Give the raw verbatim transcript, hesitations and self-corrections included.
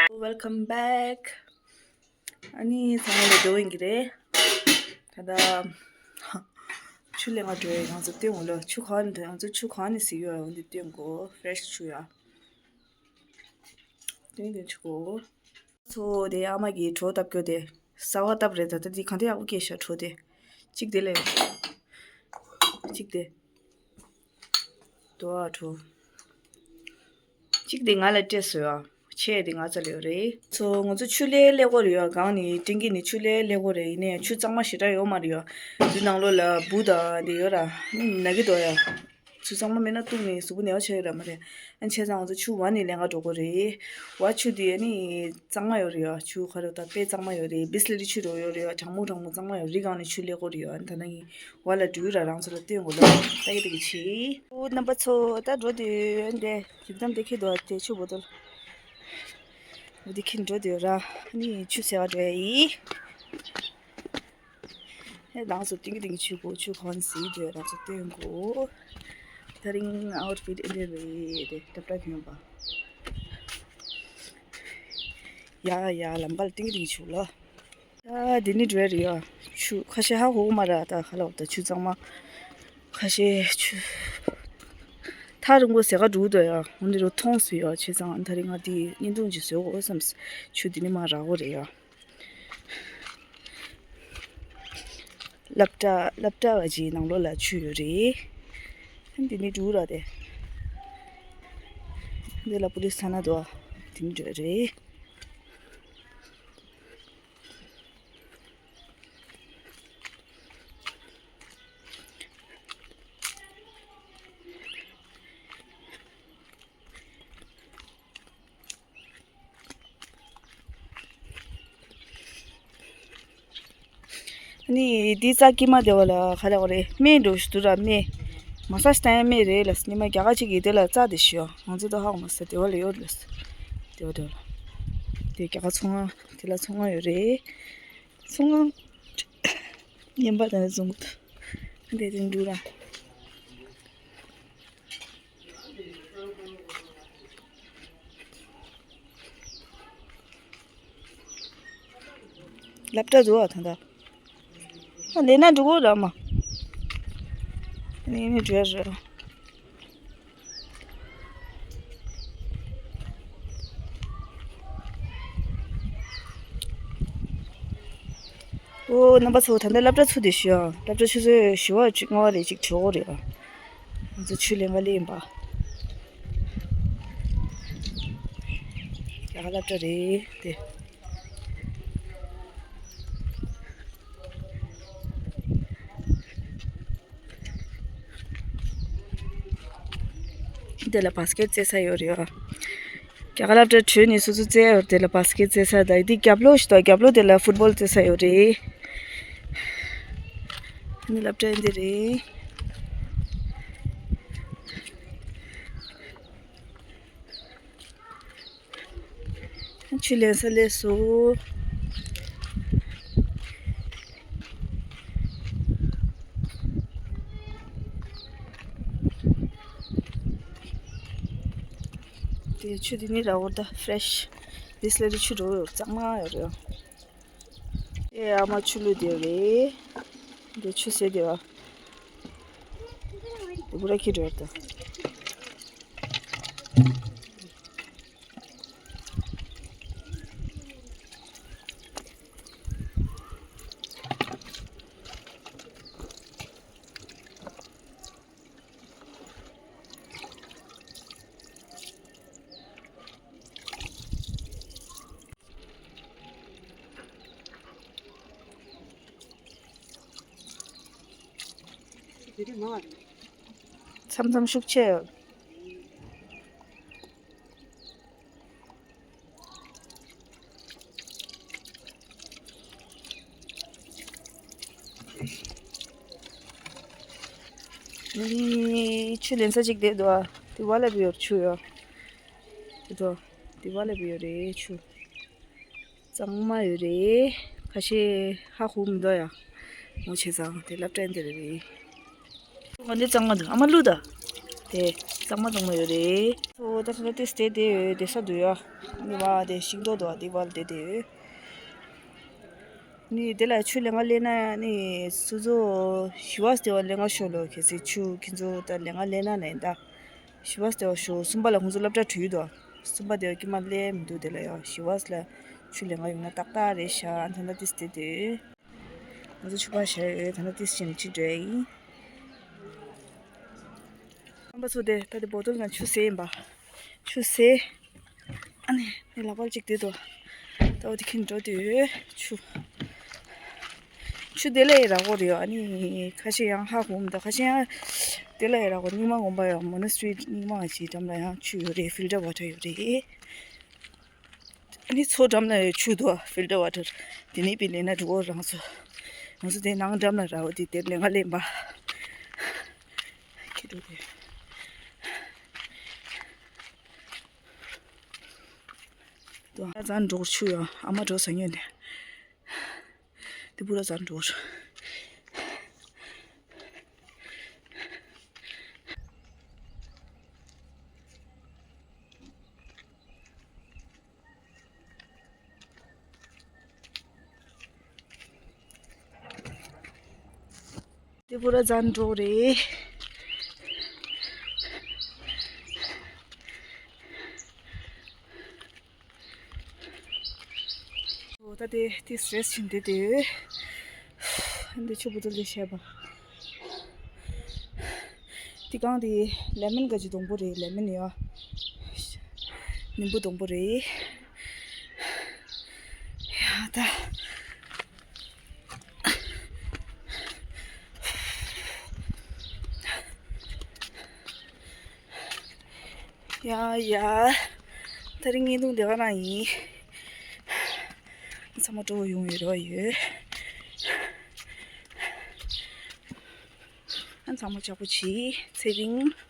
Welcome back. ཨ་ནི་ཚང་མ་ལ་འགྲོ་ཡིན་གྱི་རེད། ད་ལྟ་ཆུ་ལེན་ག་འགྲོ་ཡིན། ང་ཚོ་སྟོན་འོ་ལོ། ཆུ་གང་ནས་ང་ཚོ་ཆུ་གང་ནས་ཟིག་ཡོད་འོ་འདི་སྟོན་གོ། ཕེ་རེ་ཤི་ཆུ་ཡ། སྟོན་སྟོན་ཆུ་གོ། ཚོ་དེ་ཨ་མ་གིས་གྲོ་བཏབ་སྐྱོ་དེ། ཟ་བ་བཏབ་རེད། ད་ལྟ་འདི་གང་དེ་ཡག་པོ་སྐྱེས་ཤག་གྲོ་དེ། གཅིག་དེ་ལས། གཅིག་དེ། དོ་ཨ་གྲོ། གཅིག་དེ་ང་ལ་སྤྲད་སོང་ཡ། ཆེ་དེ་ང་ཚ་ལ་ཡོད་རེད། ཚོ་ང་ཚོ་ཆུ་ལས་ལས་གོ་རེད་ཡ། གང་ནི་ཏིང་གི་ནི་ཆུ་ལས་ལས་གོ་རེད། ཡིན་ནའི་ཆུ་གཙང་མ་ཞེ་དྲག་ཡོད་མ་རེད་ཡ། འདི་ནང་ལོགས་ལ་འབུ་དང་དེ་ཡོད་ར། ནི་ན་གི་དོ་ཡ། ཆུ་གཙང་མ་མེད་ན་བཏུང་ནས་གཟུགས་པོ་ནད་པ་ཆགས་ཡོད་ར་མ་རེད། ཨ་ནི་བྱས་ཙང་ང་ཚོ་ཆུ་བ་ནས་ལེན་ག་འགྲོ་དགོས་རེད། བ་ཆུ་དེ་ཨ་ནི་གཙང་མ་ཡོད་རེད་ཡ། ཆུ་ཁ་རུ་ད་དཔེ་གཙང་མ་ཡོད་རེད། བི་སི་ལེ་རི་ཆུ་རུ་ཡོད་རེད་ཡ། གྲང་མོ་གྲང་མོ་གཙང་མ་ཡོད་རེད། གང་ནས་ཆུ་ལེན་གོ་རེད་ཡ། ཨ་ནི་ད་ན་གི་བ་ལ་འགྲུལ་ར་རང་ཚོ་ལ་སྟོན་དགོས་ལ། ད་གི་ད་གི་ཆེ། ཨོ་རྣམ་པ་ཚོ་ད་འགྲོ་དུས་འདི་ཇི་ལྟར་འདི་ཁེ་དོ་དེ་ཆུ་བོ་དོ་འོ་འདི་ཁེ་འགྲོ་དུས་ར་ཨ་ནི་ཆུ་ཟེར་བ་འགྲོ་ཡ་ཡིན། ཨེ་ལང་ཚོ་ཏིང་གི་ཏིང་གི་ཆུ་གོ། ཆུ་གང་ཟིག་དེ་ལང་ཚོ་སྟོན་གོ། ད་རིང་ཨའུ་ཊི་ཕིཊ་ཨེ་འདྲ་རེད་དེ་ཏབ་ཏབ་ཁྱོད་པ། ཡ་ཡ་ལམ་ཁ་ལ་ཏིང་གི་ཏིང་གི་ཆུ་ལ། ད་དེ་ནི་འགྲོ་ཡ་རེད་ཡ། ཆུ་ཁ་ཤས་ཧ་གོ་མ་ར། ད་ཁ་ལ་འོ་ད་ཆུ་གཙང་མ་ཁ་ཤས་ཆུ། ཐག་རིང་པོ་ཟེ་ག་འགྲོ་དོ་ཡ། འོ་འདི་རུ་མཐོང་སོང་ཡ། བྱས་ཙང་ད་རིང་ང་དེ་བརྙན་ཐུང་ཅིག་བཟོ་དགོས་བསམ། ཆུ་དེ་ནི་མ་རག་གོ་རེད་ཡ། སློབ་གྲྭ་སློབ་གྲྭ་བ་ཅིག་ནང་ལོགས་ལ་ཆུ་ཡོད་རེད། འདི་ནི་འགྲུལ་ར་དེ། འདི་ལ་པུ་ལིས་ཐ་ན་དོ། འདི་ནི་འགྲུལ་རེད། ནི་འདི་རྩ་ཀི་མ་དེ་བ་ལ་ཁ་ལ་བ་རེད། སྨན་འགྲོ་ཞུ་དུ་ར་སྨན། མ་སཱ་ཇི་བཏང་ཡ་སྨན་རེད་ལ། ཉི་མ་རྒྱ་གར་ཅིག་གིས་དེ་ལ་རྩ་དེ་ཞུ་ཡ། ང་ཚོ་ད་ཧ་གོ་མ་སོང་། དེ་བ་ལ་ཡོད་ལ། དེ་བ་དེ་བ་ལ། དེ་རྒྱ་གར་ཚོང་ང་དེ་ལ་ཚོང་ང་ཡོད་རེད། ཚོང་ང་ཉན་པ་དང་བཟུང་གི་འདུག་དེ་དེ་འགྲུལ་ར། སློབ་གྲྭ་འགྲོ་བ་ད་ལྟ། ཨ་ལས་ན་འགྲོ་གོ་ར་མ། ནི་ནི་འགྲོ་ར། ཨོ་རྣམ་པ་ཚོ་ད་ལྟ་སློབ་གྲྭ་ཚུགས་དེ་ཞུ་ཡ། སློབ་གྲྭ་ཆུ་ཚོད་བཞི་པ་བཅུ་ལྔ་པ་རེད། ཅིག་བྲོས་གོ་རེད་པ། ང་ཚོ་ཆུ་ལེན་ག་ལེན་པ། རྒྱ་གར་སློབ་གྲྭ་རེད་དེ། དེ་ལ་བཱ་སི་ཀེཊ་རྩེ་ས་ཡོད་རེད་པ། རྒྱ་གར་སློབ་གྲྭ་བྲོས་ནས་སོ་སོ་རྩེ་ཡོད་དེ་ལ་བཱ་སི་ཀེཊ་རྩེ་ས་དང་། དེ་རྒྱབ་ལོགས་ཤིག་དང་། རྒྱབ་ལོགས་དེ་ལ་ཕུཊ་བོལ་རྩེ་ས་ཡོད་རེད། ནི་སློབ་གྲྭ་འདི་རེད། ཆུ་ལེན་ས་སླེབས་སོང་། དེ་ཆུ་དེ་ནི་ར་བོ་ད་ཕེ་རེ་ཤི། བི་སི་ལེ་རི་ཆུ་འགྲོ་ཡོད། གཙང་མ་ཡོད་རེད། ཨེ་ཨ་མ་ཆུ་ལུད་དེ་རེད། འདི་ཆུ་སེ་དེ་བ། དེ་བུ་ར་ཁྱི་འགྲོ་ཡོད་ད། མཚམས་མཚམས་ཤུགས་ཆེ་ཡོད། ཆུ་ལེན་ས་ཅིག་དེ་འདུག་ཨ། དེ་བ་ལ་བི་ཡོད་ཆུ་ཡོད། དེ་ཚོ་དེ་བ་ལ་བི་ཡོད་རེད་ཆུ། གཙང་མ་ཡོད་རེད། ཁ་ཤས་ཧ་གོ་མི་འདུག་ཡ། མོ་བྱས་ཙང་དེ་སློབ་གྲྭ་འདི་རེད། ང་འདི་གཙང་མ་འདུག་ཨ་མ་ལུད་ད། དེ་གཙང་མ་གཙང་མ་ཡོད་རེད། ཨོ་ད་ད་ལྟ་དེ་སྟེ་དེ་ཡོད་དེ་ས་འདུག་ཡ། ནི་བ་དེ་ཤིང་ཏོག་འདུག་དེ་བ་ལ་དེ་དེ་ཡོད། ནི་དེ་ལ་ཆུ་ལེན་ག་ལེན་ན་ནི་སུ་ཚོ་ཞི་བ་སྟེ་བ་ལེན་ག་ཤོ་ལོ་ཁེ་སི་ཆུ་ཁྱེད་ཚོ་ད་ལེན་ག་ལེན་ན་ནི་ད། ཞི་བ་སྟེ་བ་ཤོ་གསུམ་པ་ལ་ཁོང་ཚོ་སློབ་གྲྭ་བྲུས་འདུག་གསུམ་པ་དེ་བ་ཀྱི་མ་ལེན་མི་འདུག་དེ་ལ་ཡ་ཞི་བ་ལ་ཆུ་ལེན་ག་ཡོང་ན་ཏག་ཏག་རེད་ཤག་ད་ལྟ་དེ་སྟེ་དེ། ང་ཚོ་ཆུ་ཕར་བཞག་ཡོད། ད་ལྟ་ཏིས་ཅན་ཅི་འདྲ་ཡིན། རྣམ་པ་ཚོ་དེ་ད་དེ་བོ་ཏོལ་ནང་ཆུ་ཟེ་ཡིན་པ། ཆུ་ཟེ། ཨ་ནི་ནི་ལག་པར་ཅིག་དེ་དོ། ད་འོ་དེ་ཁྱིམ་འགྲོ་དུས་ཆུ། ཆུ་དེ་ལ་ཡི་ར་གོ་རེད། ཨ་ནི་ཁ་ཤས་ཡང་ཧ་གོ་མི་འདུག་ཁ་ཤས་ཡང་དེ་ལ་ཡི་ར་གོ་རྙིང་མ་ངོམ་པ་ཡང་མོ་ནི་སི་ཊི་རི་རྙིང་མ་ཅིག་འགྲམ་ལ་ཡང་ཆུ་ཡོད་རེད། ཕིལ་ཊར་ཝ་ཊར་ཡོད་རེད། ཨ་ནི་མཚོ་འགྲམ་ལ་ཡོད་ཆུ་དོ་ཕིལ་ཊར་ཝ་ཊར། དེ་ནས་པི་ལེན་ན་འགྲོ་རང་ཚོ། ང་ཚོ་དེ་ནང་འགྲམ་ལ་ར་བ་དེ་དེབ་ལེན་ག་ལེན་པ། ཁྱེད་དོ་དེ། དོ་ཨ་ཙང་འགྲོ་ཆུ་ཡོ་ཨ་མ་འགྲོ་ས་ཉོས་ནས། དེ་པུ་ར་ཙང་འགྲོ། དེ་པུ་ར་ཙང་འགྲོ་རེད། ཨོ་ད་དེ་དེ་སི་ཊེ་རེ་སི་བྱིན་དེ་དེ། འདི་ཆུ་བུ་ཏུ་ལི་བཤད་པ། དེ་གང་དེ་ལེ་མོན་ག་ཅི་སྡོང་པོ་རེད། ལེ་མོན་ཡ། ནིམ་བུ་སྡོང་པོ་རེད། ཡ་ད། ཡ་ཡ། ད་རིང་བརྙན་ཐུང་འདི་ག་རང་ཡིན། ཚང་མ་སྤྲོ་བོ་ཡོང་ཡོད་རེ་བ་ཡོད། ཨ་ཚང་མ་ཅག་པོ་བྱེད། ཚེ་རིང་།